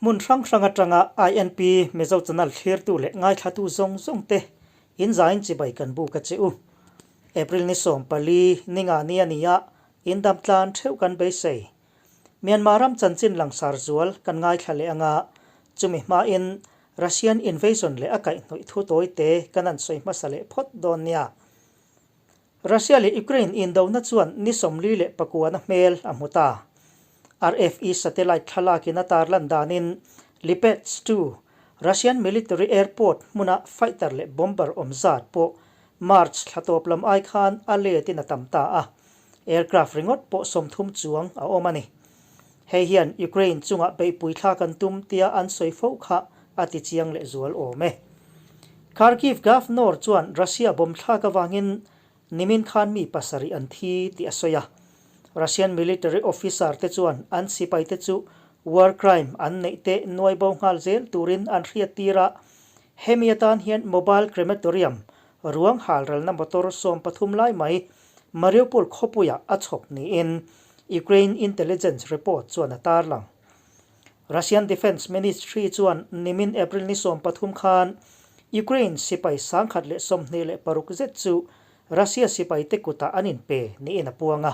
Hmun hrang hrang atanga INP Mizo Channel thlirtu leh ngaithlatu zawng zawng te in zain chibai kan buk a che u. April ni 14 ninga ni a ni a, in dam tlan theuh kan beisei. Myanmar ram chanchin langsar zual kan ngaithla leh anga, chumi hmain Russian invasion leh a kaihhnawih thu tawi te kan han sawi hmasa leh phawt dawn nia. Russia leh Ukraine indona chuan ni 49 na hmel a hmu ta. RFE satellite thlalakin a tarlan danin Lipetsk 2 Russian military airport hmuna fighter leh bomber awm zat pawh March thla tawp lam ai khan a letin a tam ta a. Aircraft ringawt pawh 30 chuang a awm a ni. Hei hian Ukraine chungah beihpui thlak an tum tia an sawi fo kha a ti chiang lehzual awm e. Kharkiv Governor chuan Russia bomb thlak avangin nimin khan mi pasarih an thi tih a sawi a. Russian military officer te chuan an sipai te chu war crime an neih te nuai bo nghal zel turin an hriat tir a, hemi atan hian mobile crematorium ruang halralna motor 13 lai mai Mariupol khawpuiah a chhawp niin Ukraine intelligence report chuan a tarlang. Russian Defence Ministry chuan nimin April ni 13 khan Ukraine sipai 126 zet chu Russia sipai te kutah an inpe niin a puang a.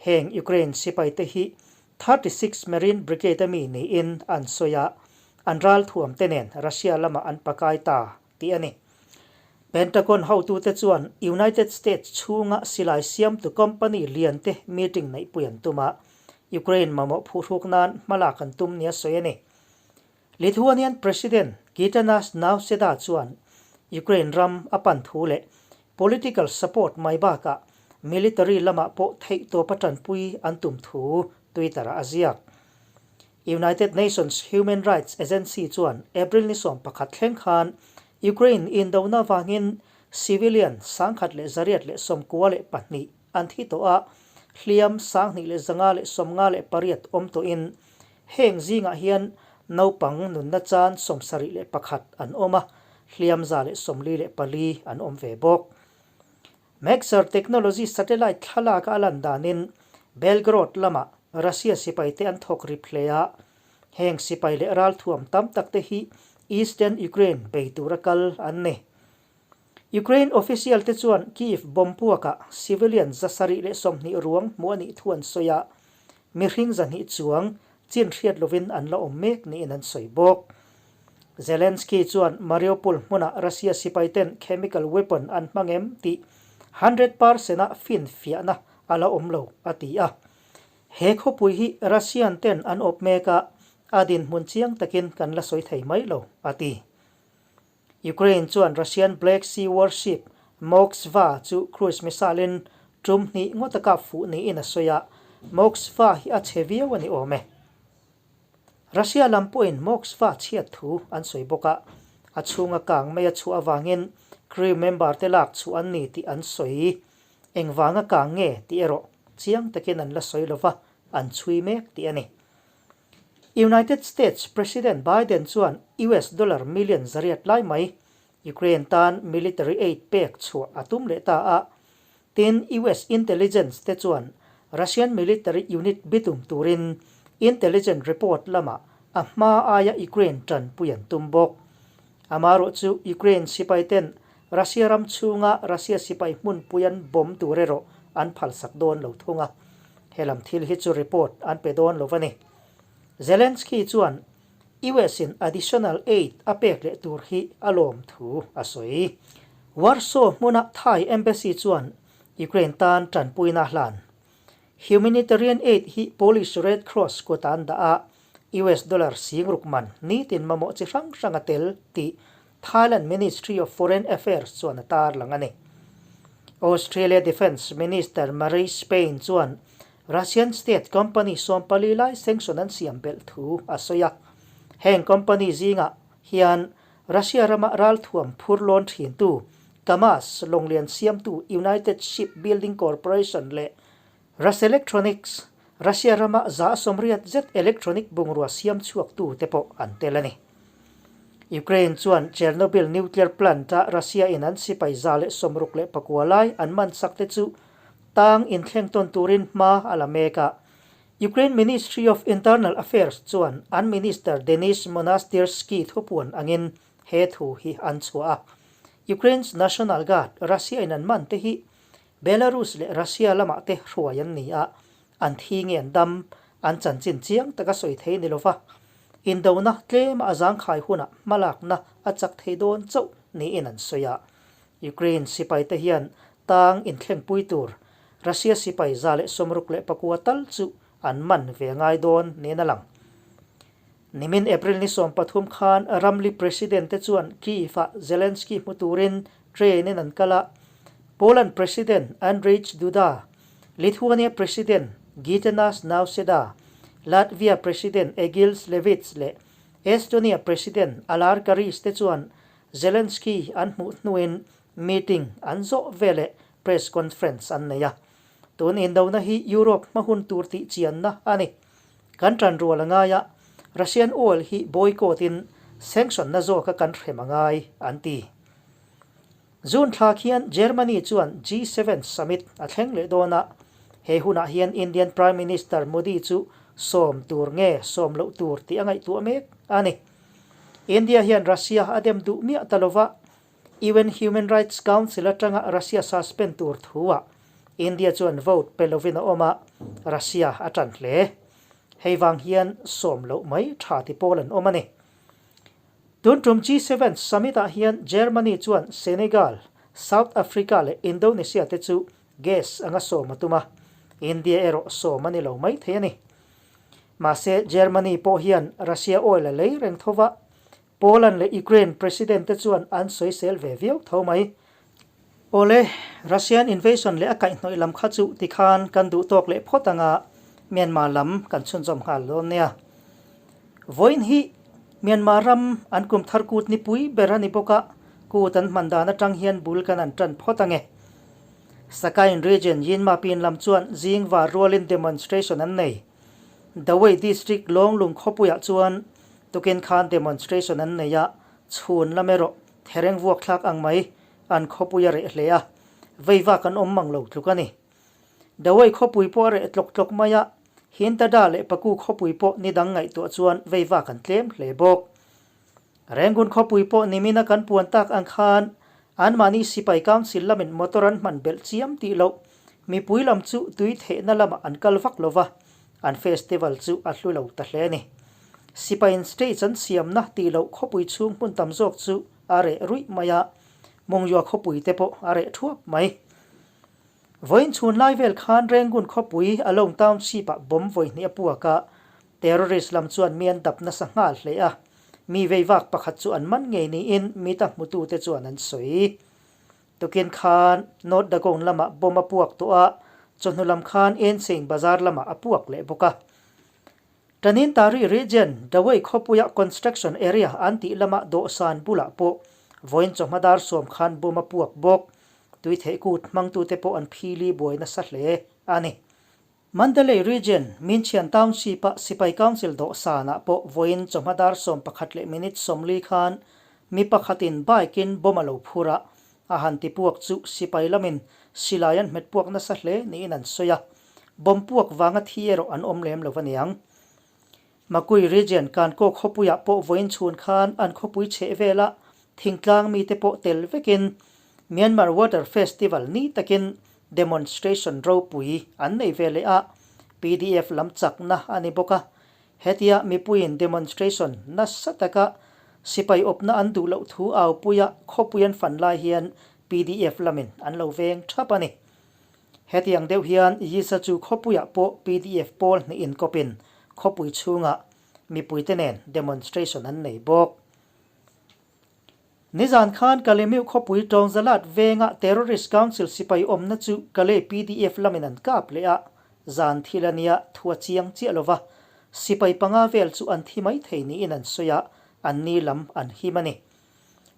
Heng Ukraine sipai te hi 36 Marine Brigade a mi niin an sawi a, an ralthuam te nen Russia lamah an pakai ta tih a ni. Pentagon hotute chuan United States chhunga silai siamtu company lian te meeting neihpui an tum a, Ukraine mamawh phuhruk nan hmalak an tum nia sawi a ni. Lithuanian President Gitanas Nauseda chuan Ukraine ram a pan thu leh political support mai bakah military lamah pawh theihtawp a tanpui an tum thu Twitter-ah a ziak. United Nations Human Rights Agency chuan April ni 11 thleng khan Ukraine indona avangin civilian 1192 an thi tawh a, hliam 2158 awm tawhin heng zingah hian naupang nunna chan 71 an awm a, hliam 144 an awm ve bawk. Maxar Technology satellite thlalak a lan danin Belgorod lamah Russia sipaite an thawk rip hle a, heng sipai leh ralthuam tam tak te hi Eastern Ukraine bei tura kal an ni. Ukraine official te chuan Kyiv bomb puakah civilian 720 ruang hmuh a nih thu an sawi a, mihring 200 chuang chin hriat lovin an la awm mek niin an sawi bawk. Zelensky chuan Mariupol hmunah Russia sipaiten chemical weapon an hmang em tih 100% a finfiahna a la awm lo, a ti a. He khawpui hi Russian ten an awp mek a, a dinhmun chiang takin kan la sawi thei mai lo, a ti. Ukraine chuan Russian Black Sea warship Moskva chu cruise missile in tum hnih ngawt a kap fuh niin a sawi a, Moskva hi a chhe viau a ni awm e. Russia lam pawhin Moskva chhiat thu an sawi bawk a, a chhunga kang mai a chhuah avangin crew member te lak chhuah an ni tih an sawi. Engvanga kang nge tih erawh chiang takin an la sawi lova, an chhui mek tih a ni. United States President Biden chuan US dollar million 800 lai mai Ukraine tan military aid pek chhuah a tum leh ta a, tin US intelligence te chuan Russian military unit bitum turin intelligence report lamah a hma aia Ukraine tanpui an tum bawk. Amaherawh chu Ukraine sipai ten Russia ram chhunga Russia sipai hmunpui an bomb tur erawh an phalsak dawn lo thung a, helam thil hi chu report an pe dawn lo a ni. Zelensky chuan US in additional aid a pek leh tur hi a lawm thu a sawi. Warsaw hmuna Thai Embassy chuan Ukraine tan tanpuina hlan. Humanitarian aid hi Polish Red Cross kut an dah a, US dollar 6000 man nitin mamawh chi hrang hrang a tel tih Thailand Ministry of Foreign Affairs chuan a tarlang a ni. Australia Defence Minister Marise Payne chuan Russian state company 14 lai sanction an siam belh thu a sawi a. Heng company zingah hian Russia rama ralthuam phur lawn thintu Kamaz lawnglian siamtu United Shipbuilding Corporation leh Ruselectronics, Russia rama 180 zet electronic bungrua siam chhuaktu te pawh an tel a ni. Ukraine chuan Chernobyl nuclear plant-a Russia in an sipai 169 lai an man sak te chu tang inthleng tawn turin hma a la mek a. Ukraine Ministry of Internal Affairs chuan an Minister Denys Monastyrsky thupuan angin he thu hi an chhuah a. Ukraine's National Guard Russia in an man te hi Belarus leh Russia lamah te hruai an ni a, an thi nge an dam, an chanchin chiang taka sawi thei ni lova, indona tlema a zangkhai hunah hmalakna a chak thei dawn chauh niin an sawi a. Ukraine sipaite hian tang inthlengpui tur Russia sipai 164 tal chu an man ve ngai dawn niin a lang. Nimin April ni 13 khan ramli President te chuan Kyiv-ah Zelensky hmu turin train-in an kal a, Poland President Andrzej Duda, Lithuania President Gitanas Nauseda, Latvia President Egils Levits leh Estonia President Alar Karis te chuan Zelensky an hmuh hnuin meeting an zawh veleh press conference an nei a. Tun indona hi Europe hma hun tur tih chianna a ni. Kan tan rual a ngai a, Russian oil hi boycott in sanction na zawka kan hrem a ngai, an ti. June thla khian Germany chuan G7 summit a thleng leh dawn a, he hunah hian Indian Prime Minister Modi chu sawm tur nge sawm loh tur tih a ngaihtuah mek a ni. India hian Russia a dem duh miah ta lova, UN Human Rights Council atanga Russia suspend tur thuah India chuan vote pe lovin a awm a, Russia a tan hle. Hei vang hian sawm loh mai tha ti pawl an awm a ni. Tun tum G7 summit ah hian Germany chuan Senegal, South Africa leh Indonesia te chu gas anga sawm a tum a, India erawh sawm a ni lo mai thei a ni. Mahse Germany pawh hian Russia oil a lei reng tho va, Poland leh Ukraine President te chuan an sawisel ve viau tho mai. Awle, Russian invasion leh a kaihhnawih lam kha chu tikhan kan duh tawk leh phawt anga Myanmar lam kan chhunzawm nghal dawn nia. Vawiin hi Myanmar ram an kum thar kut nipui ber a ni bawk a, kut an hman dan atang hian bul kan an tan phawt ange. Sakain region Yinma pin lam chuan zing var rualin demonstration an nei. Dawei district Lawnglung khawpuiah chuan tukin khan demonstration an nei a, chhun lam erawh thereng vuak thlak ang mai an khawpui a reh hle a, veivak an awm mang lo tluk a ni. Dawei khawpui pawh a reh tlawk tlawk mai a, Hintada leh Paku khawpui pawh ni dang ngaihtuah chuan veivak an tlem hle bawk. Rangoon khawpui pawh nimina kan puan tak ang khan anmahni sipai council lamin motor an hman belh chiam tih loh mipui lam chu tui thehna lamah an kal vak lo va, an festival chu a hlu lo ta hle a ni. Sipaiin stage an siamna tih loh khawpui chhung hmun tam zawk chu a reh ruih mai a, Mungyua khawpui te pawh a reh thuap mai. Vawiin chhun lai vel khan Rangoon khawpui Alone Township-ah bomb vawi hnih a puak a, Terrorist lam chuan mi an dap nasa nghal hle a, mi veivak pakhat chu an man ngei niin mita hmutute chuan an sawi. Tukin khan North Dagon lamah bomb a puak tawh a, chawhnu lam khan Ensein bazar lamah a puak leh bawk a. Tanintari region Dawei khawpuia construction area an tih lama dawhsan bulah pawh vawiin chawhma dar sawm khan bomb a puak bawk. Tuitheih kut hmangtute pawh an phili buai nasa hle a ni. Mandalay Region, Minchian Township-a Sipai Council dawhsanah pawh vawiin chawhma dar 11 leh minute 40 khan mi pakhatin bike-in bomb a lo phur a, a han ti puak chu sipai lamin silai an hmet puak nasa hle niin an sawi a, bomb puak vanga thi erawh an awm lem lo aniang. Makui Region Kankaw khawpuiah pawh vawiin chhun khan an khawpui chheh vela thingtlang mite pawh tel vekin Myanmar Water Festival ni takin demonstration ropui an nei ve leh a, pdf lam chakna a ni bawk a. Hetia mipuiin demonstration nasa taka sipai awpna an duh loh thu aupuia khawpui an fan lai hian pdf lamin an lo veng thap a ni. Hetiang deuh hian Yisa chu khawpuiah pawh pdf pawl hnih inkawpin khawpui chhungah mipuite nen demonstration an nei bawk. Nizan khan Kalemiu khawpui Tawngzalat venga Terrorist Council sipai awmna chu Kalay pdf lamin an kap leh a, zan thil a nia thu a chiang chiah lova, sipai panga vel chu an thi mai thei niin an sawi a, an ni lam an him a ni.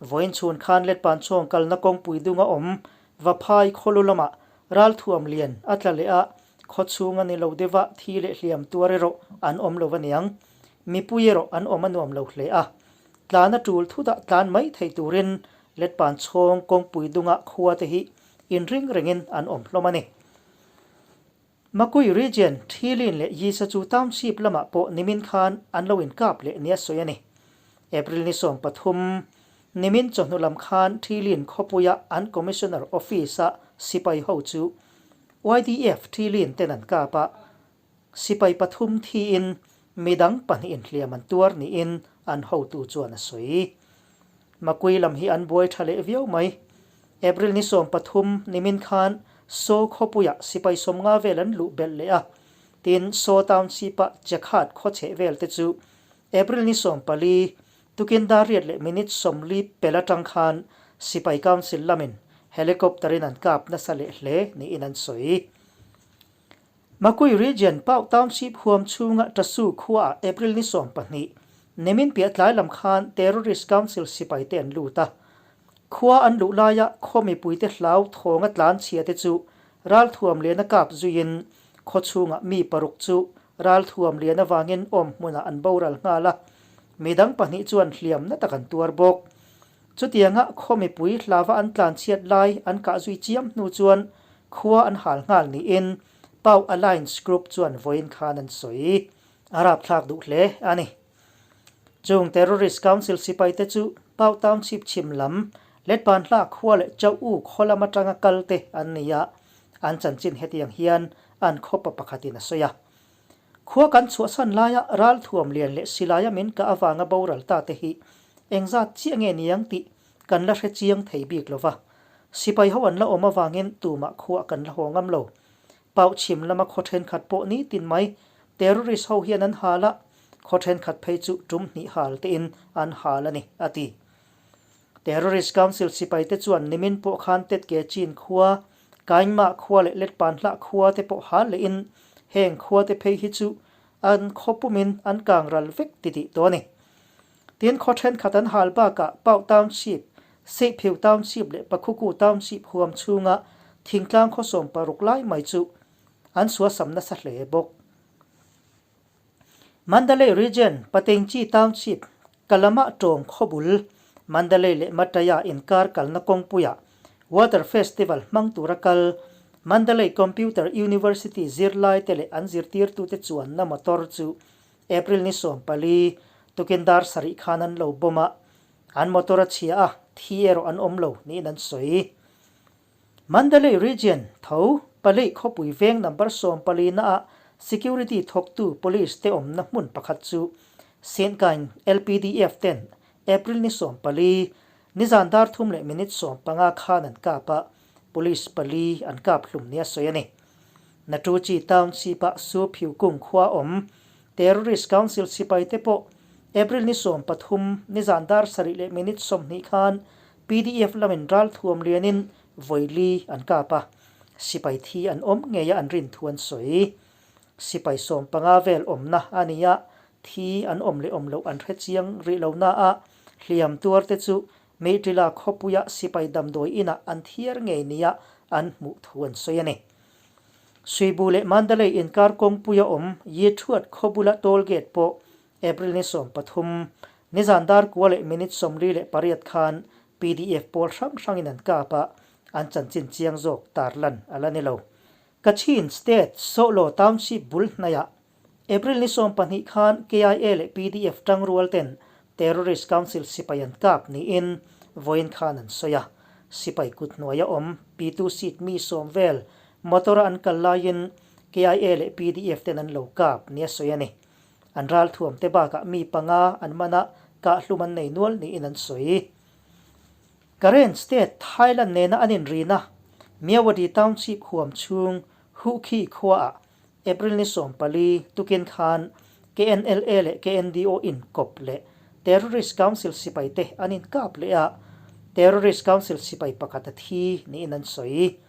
Vawiin chhun khan Letpan chhawng kalna kawngpui dunga awm Vaphai khawlu lamah ralthuam lian a tla leh a, khaw chhung a ni lo deuh a, thi leh hliam tuar erawh an awm lo aniang. Mipui erawh an awm a nuam lo hle a. Tlan a tul thutah tlan mai thei turin Letpan chhawng kawngpui dunga khua te hi inring rengin an awm hlawm a ni. Makui Region, Thilin leh Yisachu Township lamah pawh nimin khan an lo inkap leh nia sawi a ni. April ni 13, nimin chawhnu lam khan Thilin khawpuia an Commissioner Office-a sipai ho chu YDF Thilin ten an kap a, sipai pathum thiin midang pahnihin hliam an tuar niin an hotu chuan a sawi. Makui lam hi an buai tha leh viau mai. April ni 13 nimin khan Saw khawpuiah sipai 50 vel an luh belh leh a, tin Saw Township-a Chekhat khaw chheh vel te chu April ni 14 tukin dar riat leh minute 40 pel atang khan sipai council lamin helicopter in an kap nasa leh hle niin an sawi. Makui Region Pau Township huam chhunga Tasu khuaah April ni 12, nimin piah tlai lam khan Terrorist Council sipai te an lut a. Khua an luh laia khaw mipuite hlau thawnga tlan chhia te chu ralthuam lian a kap zuiin khaw chhungah mi paruk chu ralthuam lian avangin awm hmunah an boral nghal a, midang pahnih chuan hliam na tak an tuar bawk. Chutianga khaw mipui hlava an tlanchhiat lai an kah zui chiam hnu chuan khua an hal nghal niin Pau Alliance Group chuan vawiin khan an sawi. A rapthlak duh hle a ni. Chung Terrorist Council sipai te chu Pau Township chhim lam Letpanhla khua leh Chauh U khaw lam atanga kal te an ni a, an chanchin hetiang hian an khawpa pakhatin a sawi a. Khua kan chhuahsan laia ralthuam lian leh silaia min kah avanga boral ta te hi engzat chiah nge niang tih kan la hre chiang thei bik lo va. Sipai ho an la awm avangin tumah khua kan la haw ngam lo. Pau chhim lama khaw thenkhat pawh nitin mai terrorist ho hian an hal a, khaw thenkhat phei chu tum hnih hal tein an hal a ni, a ti. Terrorist Council sipai te chuan nimin pawh khan Tetke Chin khua Kaingmah khua leh Letpanhlah khua te pawh hal lehin heng khua te phei hi chu an khaw pumin an kang ral vek ti tih tawh a ni. Tin, khaw thenkhat an hal bakah Pau Township, Seihpheu Township leh Pakhuku Township huam chhunga thingtlang khaw 16 lai mai chu an suasam nasa hle bawk. Mandalay Region, Patengchi Township, Kalama tawng khawbul, Mandalay leh Mataya inkar kalna kawngpuiah Water Festival hmang tura kal Mandalay Computer University zirlaite leh an zirtirtute chuanna motor chu April ni 14 tukin dar sarih khan an lo bomb a, an motor a chhia a, thi erawh an awm lo niin an sawi. Mandalay Region tho Palei khawpui veng number 14 na ah security thawktu police te awmna hmun pakhat chu Senkain LPDF ten April ni 14 nizan dar thum leh minute 15 khan an kap a, police pali an kap hlum nia sawi a ni. Natuchi Township ah Su Phiu Kung khua awm Terrorist Council sipai te pawh April ni 13 nizan dar sarih leh minute 20 khan PDF lamin ralthuam lianin vawili an kap a, sipai thi an awm ngei a an rin thu an sawi. Sipai 15 vel awmna a ni a, thi an awm leh awm loh an hre chiang rih lo na a, hliam tuar te chu Meiṭila khawpuia sipai damdawi inah an thiar ngei nia an hmuh thu an sawi a ni. Suibu leh Mandalay inkar kawngpuia awm Yithuat khaw bula toll gate pawh April ni 13, nizan dar kua leh minute 48 khan PDF pawl hrang hrangin an kap a, an chanchin chiang zawk tarlan a la ni lo. Kachin State Sawhlaw Township bul hnaiah April ni 12 khan KIA leh PDF tangrual ten Terrorist Council sipai an kap niin vawiin khan an sawi a. Sipai kut hnuaia awm P2 seat mi 10 vel motor a an kal laiin KIA leh PDF ten an lo kap nia sawi a ni. An ralthuam te bakah mi panga an man a, kahhlum an nei nual niin an sawi. Karen State, Thailand nena an inrina Myawaddy Township huam chhung Hukhi khuaah April ni 14 tukin khan KNLA leh KNDO inkawp leh Terrorist Council sipai te an inkap leh a, Terrorist Council sipai pakhat a thi niin an sawi.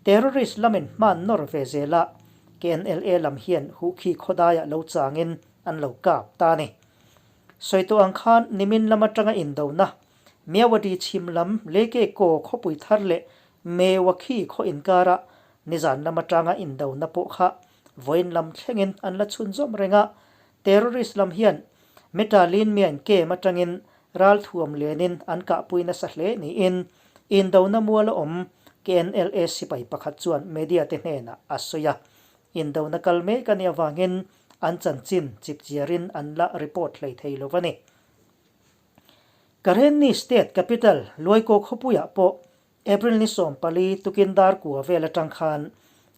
Terrorist lamin hman nawr ve zela KNLA lam hian Hukhi khawdaiah lo changin an lo kap ta a ni. Sawi tawh ang khan nimin lam atanga indona Myawaddy chhim lam Leke Kaw khawpui thar leh Mewakhi khaw inkarah nizan lam atanga indona pawh kha vawiin lam thlengin an la chhunzawm reng a, terrorist lam hian Meta Lin Myan Kem atangin ralthuam lenin an kahpui nasa hle niin indona mual a awm KNLA sipai pakhat chuan media te hnenah a sawi a. Indona kal mek a nih avangin an chanchin chipchiarin an la report hlei thei lo a ni. Karenni State Capital Luaikaw khawpuiah pawh April ni 14 tukin dar kua vel atang khan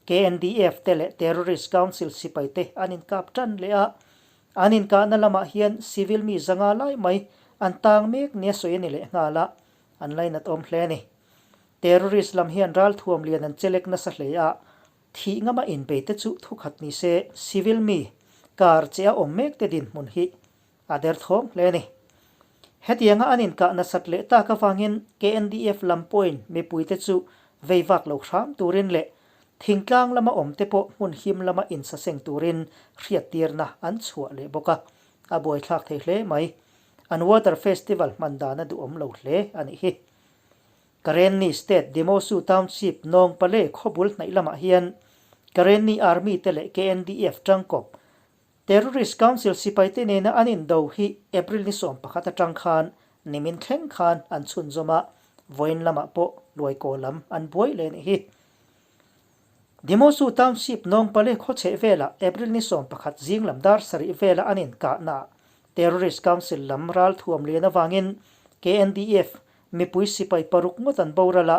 KNDF te leh Terrorist Council sipai te an inkap tan leh a, an inkahna lamah hian civil mi zanga lai mai an tang mek nia sawi a ni leh nghal a, an lainat awm hle a ni. Terrorist lam hian ralthuam lian an chelek nasa hle a, Thih ngama inbei te chu thukhat ni se, civil mi, kar che a awm mek te dinhmun hi a derthawng hle a ni. Hetianga an inkah nasat leh tak avangin KNDF lam pawhin mipuite chu vei vak lo hram turin leh thingtlang lama awm te pawh hmun him lama insaseng turin hriattirna an chhuah leh bawk a, a buaithlak thei hle mai. An Water Festival hman dan a duhawm lo hle a nih hi. Karenni State Demosu Township Nawngpale khawbul hnaih lamah hian Karenni Army te leh KNDF tangkawp Terrorist Council sipaite nena an indo hi April ni 11 atang khan nimin thleng khan an chhunzawm a, vawiin lamah pawh luaikaw lam an buai leh a nih hi. Demosu Township Nawngpale khawchheh velah April ni 11 zing lam dar sarih vela an inkahnaah Terrorist Council lam ralthuam lian avangin KNDF Mipui sipai paruk ngawt an boral a,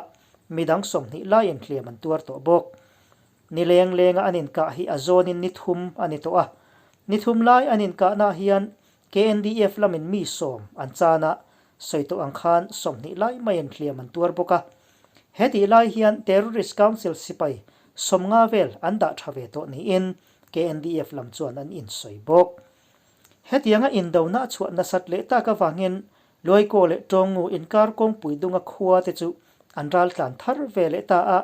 midang 20 laiin hliam an tuar tawh bawk. Ni leng lenga an inkah hi a zawnin ni thum a ni tawh a. Ni thum lai an inkahnaah hian KNDF lamin mi sawm an chan a, sawi tawh ang khan 20 lai maiin hliam an tuar bawk a. Hetih lai hian Terrorist Council sipai 50 vel an dah tha ve tawh niin KNDF lam chuan an insawi bawk. Hetianga indona a chhuah nasat leh tak avangin Luaikaw leh Tawngngu inkar kawngpui dunga khua te chu an raltlan thar ve leh ta a,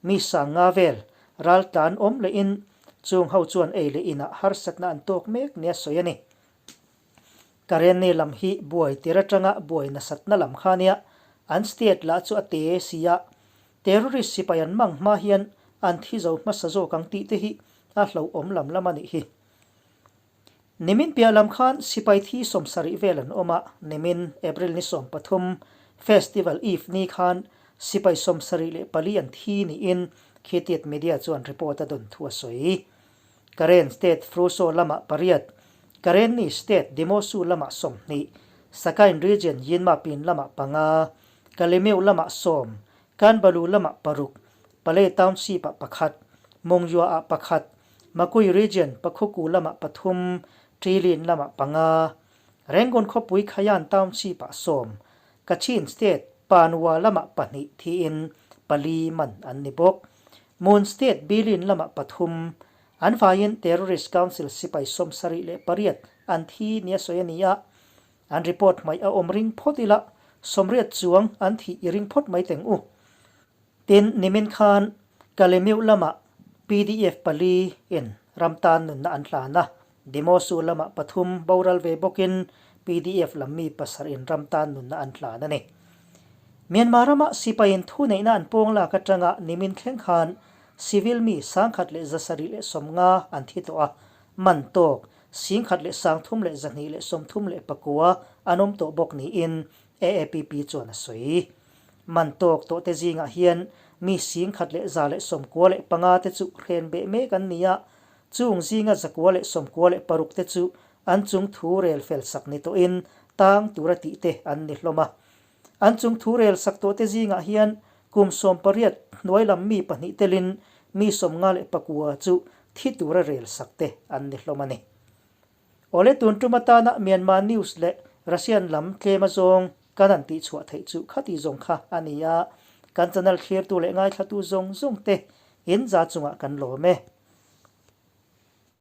mi sanga vel raltlan awm lehin chung ho chuan ei leh inah harsatna an tawk mek nia sawi a ni. Karenni lam hi buai tir atanga buai nasatna lam kha nia, an state lah chu a te si a, terrorist sipai an mang hma hian an thi zo hmasa zawk ang tih te hi a hlauhawm lam lam a nih hi. Nimin piah lam khan sipai thi 70 vel an awm a, nimin April ni 13 Festival Eve ni khan sipai 74 an thi niin Khitiat Media chuan report a dawn thu a sawi. Karen State Fruso lamah pariat, Karenni State Demosu lamah 20, Sakain Region Yinmapin lamah panga, Kalemeu lamah sawm, Kanbalu lamah paruk, Pale Township ah pakhat, Mongyua ah pakhat, Makui Region Pakhuku lamah pathum, Ṭilin lamah panga, Rangoon khawpui Khayan Township ah sawm, Kachin State Panwa lamah pahnih thiin pali man an ni bawk. Mon State Bilin lamah pathum, an vaiin Terrorist Council sipai 78 an thi nia sawi a ni a, an report hmaih a awm ring phawt ila 80 chuang an thih i ring phawt mai teng u. Tin, nimin khan Kalemeu lamah PDF pali in ram tan nunna an hlan a, Demosu lamah pathum boral ve bawkin PDF lam mi pasarih in ram tan nunna an hlan a ni. Myanmar rama sipaiin thuneihna an pawng lak atanga nimin thleng khan civil mi 1150 an thi tawh a, man tawk 13,239 an awm tawh bawk niin AAPP chuan a sawi. Man tawk tawh te zingah hian mi 1195 te chu hren beh mek an ni a, chung zinga 196 te chu an chung thu rel fel sak ni tawhin tang tura tih te an ni hlawm a. An chung thu rel sak tawh te zingah hian kum 18 hnuai lam mi pahnih telin mi 59 chu thi tura rel sak te an ni hlawm a ni. Awle tun tum atana Myanmar news leh Russian lam tlem a zawng kan han tih chhuah theih chu khati zawng kha a ni a, kan channel thlirtu leh ngaithlatu zawng zawng te in za chungah kan lawm e.